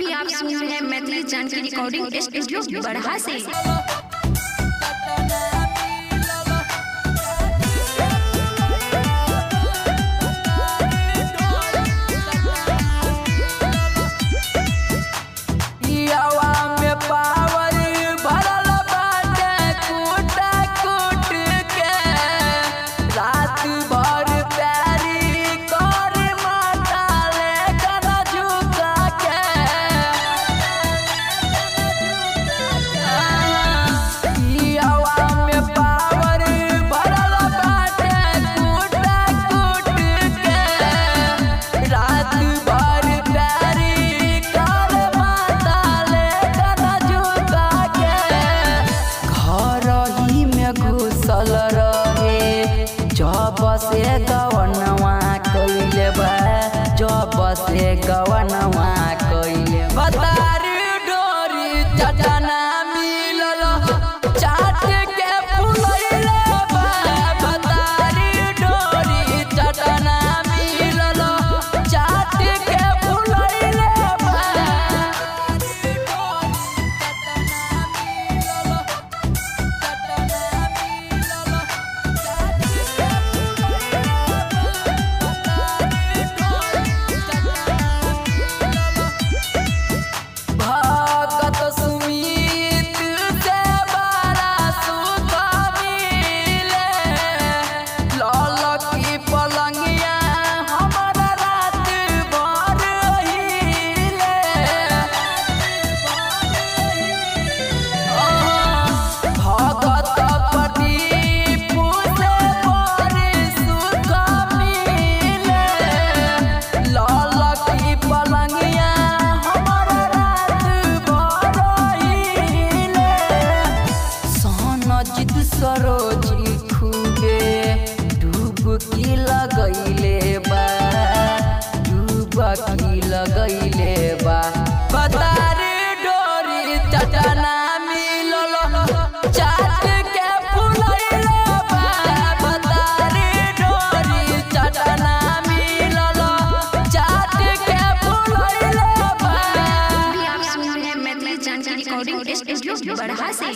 अभी आप सुन रहे हैं मैथिली जानकी रिकॉर्डिंग स्टूडियो बड़हा से। पियवा में पावर भरल बाटे कूटा कूट के, रात भर प्यारी कर माता ले कर झुका के। पियवा में पावर भरल बाटे कूटा कूट के, रात भर प्यारी कर माता ले कर झुका के। घर ही में घुसल रहे जब से गवनवा कइले बा, जब से गवनवा कइले बतारी डोरी चटना मिलल चाट के फुलैले बा। बतारी डोरी चटना मिलल चाट के फुलैले बा। भगत सुमित से बड़ा सुख मिले, ललकी पलंगिया हमारा रात भर हिले। भगत प्रदीप से बड़ी सुख मिले, ललकी पलंगिया हमारा रात भर हिले। सोनजित सरोजी खूबे डुबकी लगैले बा, डुबकी लगैले बा। बतारी डोरी चटना मिलल चाट के फुलैले बा। बतारी डोरी चटना मिलल चाट के फुलैले बा। अभी आप सुन रहे हैं मैथिली जानकी रिकॉर्डिंग स्टूडियो बड़हा से।